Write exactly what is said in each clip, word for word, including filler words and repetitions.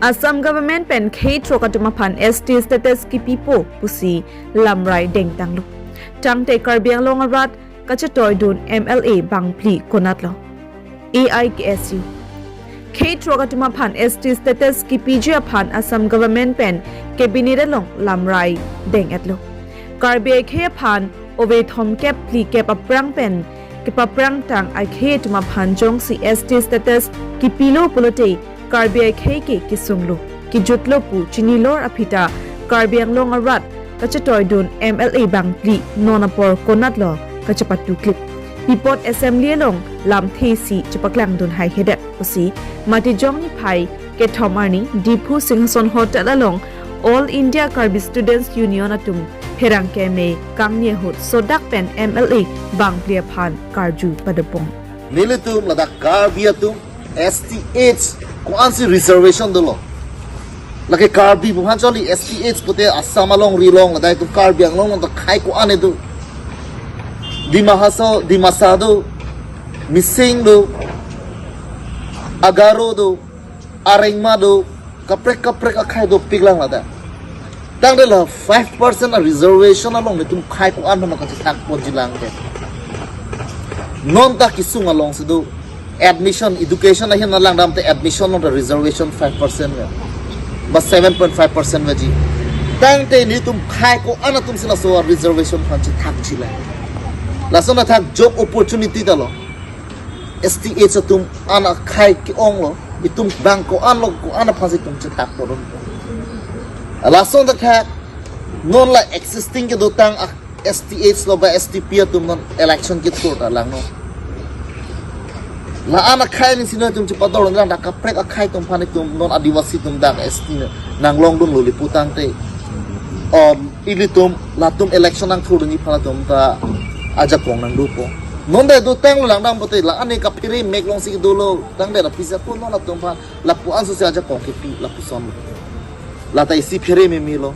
Assam government pen khei throk atum aphan S T status kipipo pusi lamrai dengtanglo. Tangte Karbi Anglong arat kachetoidun M L A bangphli konatlo? A I K S U. Khei throk atum aphan S T status kipiji aphan Assam government pen cabinet along lamrai deng-etlo. Karbi akhei aphan ove thomkep phlikep aphrang pen kepaprang tang akhei atum aphan jongsi S T status kipilo pulote Karbi akhei ke kesunglo, kejutlo pu chinilor aphi ta Karbi Anglong arat kachetoidun M L A bangphli non apor konatlo kachepatuklik? Pi apot assembly along lamthe si chepaklangdun haihedet pusi Matijong niphai kethom arni Diphu Singhason Hotel along All India Karbi Students Union atum pherangke me kangni ahut sodak pen M L A bangphli aphan karju padopon. Nelitum ladak Karbi atum S T H ko-ansi reservation dolo? Lake Karbi buhan choli S T H pute Assam alongri along ladak itum Karbi Anglong along ta khei ko-an do. Dima Hasao, Dimasa do, Mising do, Agaro do, Arengma do, kaprek kaprek akhei dopiklang ladak. Tangte la five percent a reservation along netum khei ko-an mano kachethak ponji lang ke. Non ta kesung alongsi do. Admission, education ahin nanglang damte admission along ta reservation five percent ve. Ba seven point five percent veji. Tangte netum khei ko-an atum si laso reservation aphan chethakji lang. Lason athak job opportunity ta lo. S T H atum an akhei ke-onglo, itum bang ko-anlo, ko-an aphansi itum chethak poron. Lason athak non la existing kedotang a S T H lo ba S T P atum non election kethur ta langno. La-an akhei ni sino itum chepadorong lang, dak kaprek akhei atum aphan itum non Adivasi atum dak S T nanglongdunlo li putangte. Om ilitum latum election nangthurdunji aphan latum ta ajakong nangdopo. Non ta dotanglo lang dam pute la-an ke kaphere mek alongsi dolo, tangte la pisa ko non latum aphan lapu-an sosi ajakong kepi lapuson. La ta isi phere memelo.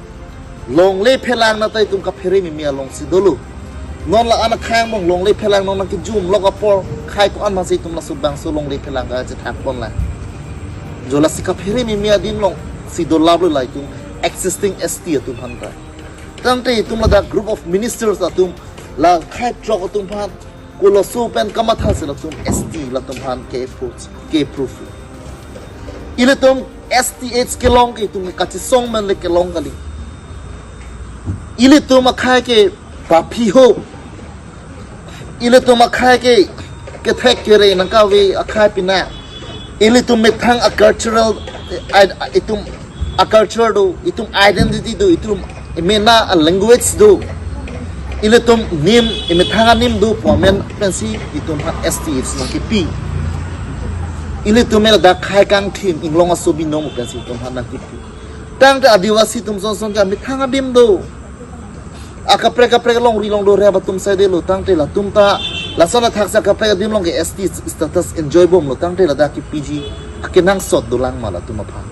Longle phelang na ta itum kaphere meme alongsi dolo. Non la-an akhei angbong longle phelang non nangkejum lok apor khei ko-an masi itum laso bangso longle phelang kachethak ponlang. Jo lasi kaphere meme adim alongsi dolaplo la itum existing S T atum aphan ta. Tangte itum ladak group of ministers atum la khei throk atum aphan koloso pen kamatha si latum S T latum aphan ke approve, ke approve. Ilitum S T H kelong ke itum kachesong men le kelong kali. Ilitum akhei ke baphi ho. Ilitum akhei ke kethek kere nangkave akhei pina. Ilitum methang a cultural, eh, itum a culture do, itum identity do, itum mena a language do. Ilitum nim, imethang anim do pu amen pensi itum aphan S T H nangkipi. Ilitum mela dak khei kangthim inglong aso binong pensi itum aphan nangkipi. Tangte Adivasi atum sonson ke methang adim do. Akaprek kaprek alongri along do rep atum saidelo, tangte latum ta lason athak si akaprek adim along ke S T status enjoy bomlo, tangte ladak kipiji akenangsot dolang ma latum aphan.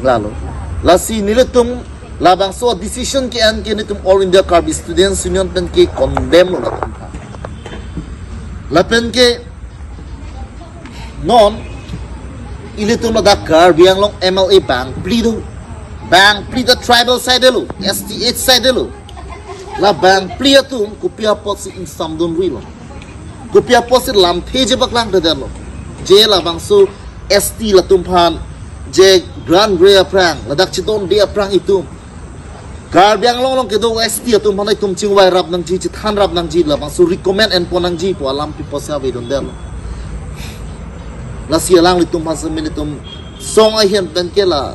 Lalo. Lasi nelitum labangso decision ke-en ke netum All India Karbi Students Union pen ke condemn lo latum aphan. Lapen ke non ilitum ladak Karbi Anglong M L A bangphli do. Bangphli ta tribal saidelo, S T H saidelo. La bangphli atum kopi apotsi ingsamdunrilo? Kopi apotsi lamthe chepaklangdedetlo? Je labangso S T latum aphan je grant re aphrang, ladak chedonde aphrang itum Karbi Anglong along kedo S T atum aphan itum chingvai rap nangji, chethan rap nangji, labangso recommend enpon nangji pu alam pi apotsi avedundetlo? Lasi alanglitum aphan semin itum song ahin pen ke la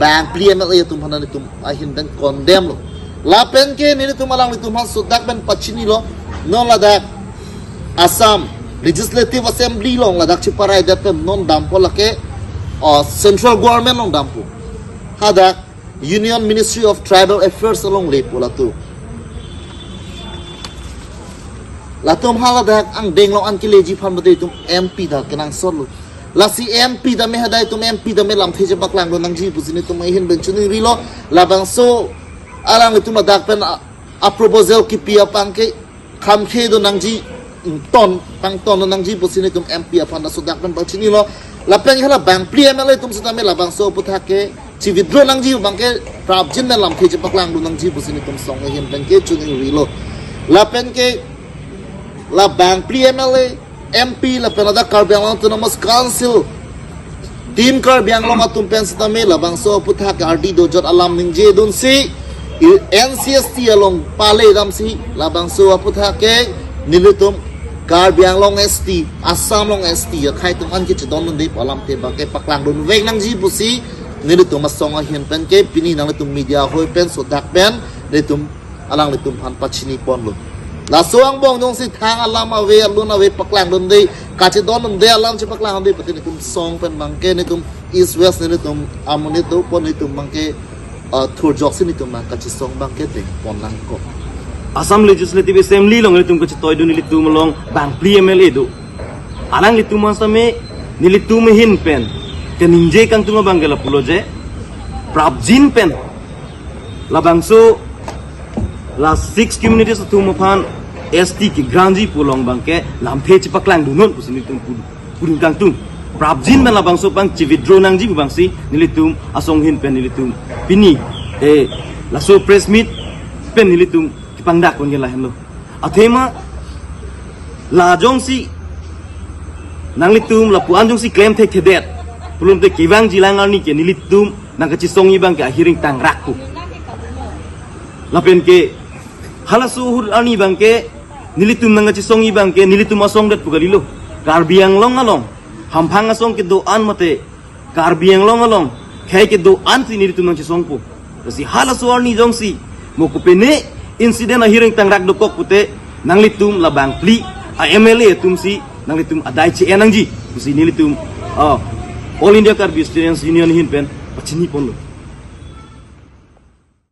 bangphli M L A atum aphan itum ahin pen condemn lo. Lapen ke nelitum alanglitum aphan sodak pen pachinilo, non ladak Assam Legislative Assembly along ladak cheparaidet pen non dampo lake, uh, central government along dampo. Hadak Union Ministry of Tribal Affairs along lepo latum. Latum haladak angdeng along an keleji aphan bade itum M P ta kenangsotlo. Lasi M P tame hadak itum M P tame lamthe chepaklangdun nangji pusi netum ahin pen chiningrilo, labangso alanglitum ladak pen a, a proposal kipi aphan ke khamkhe do nangji, ton, tangton do nangji pusi netum M P aphan ta sodak pen pachinilo. Lapen ke la bangphli M L A atum sitame labangso aphuthak ke chi-withdraw nangji abang ke prapjin pen lamthe chepaklangdun nangji pusi nelitum asong ahin pen ke choningri lo. Lapen ke la bangphli M L A, M P lapen ladak Karbi Anglong Autonomous Council, Team Karbi Anglong atum pen sitame labangso aphuthak ke ardi dojot alam ningjedunsi, i-, N C S T along pale damsi labangso aphuthak ke nelitum Karbi Anglong S T, Assam along S T akhei atum an kachedondunde pu alamthe abang ke paklangdun vek nangji pusi nelitum asong ahin pen ke pini nanglitum media ahoi pen sodak pen nelitum alanglitum aphan pachini ponlo. Laso angbong jongsi thang alam ave, alun ave paklangdunde, kachedondunde alam chepaklangdunde pute nelitum asong pen abang ke nelitum East West nelitum amonit do pon nelitum abang ke, ah, thurjoksi nelitum abang kachesong abang ke deng pon nangkok. Assam Legislative Assembly along nelitum kachetoidun nelitum along bangphli M L A do. Alanglitum aphan sitame nelitum ahin pen kaningje kangtung abang ke lapulo je, prapjin pen labangso la six communities atum aphan S T kegrantji pu along abang ke lamthe chepaklangdunnon pusi nelitum pu-, pudun kangtung. Prapjin pen labangso abang chi-withdraw nangji pu abangsi nelitum asong ahin pen nelitum pini, eh, laso press meet pen nelitum kepangdak pon ke lahenlo. Athema la jongsi nanglitum lapu-an jongsi klem thekthedet pulote kevangjilang arni ke nelitum nangkachesongji abang ke ahiring tangrak pu. Lapen ke halaso ahut arni abang ke nelitum nangkachesongji abang ke nelitum asong det pu kalilo. Karbi Anglong along hamphang asong kedo-an mate Karbi Anglong along khei kedo-ansi nelitum nangchesongpo. Lasi halaso arni jongsi mo kopine incident ahiring tangrak dokok pute nanglitum la bangphli a M L A atumsi nanglitum adai che-en nangji pusi nelitum, ah, All India Karbi Students Union ahin pen pachini ponlo.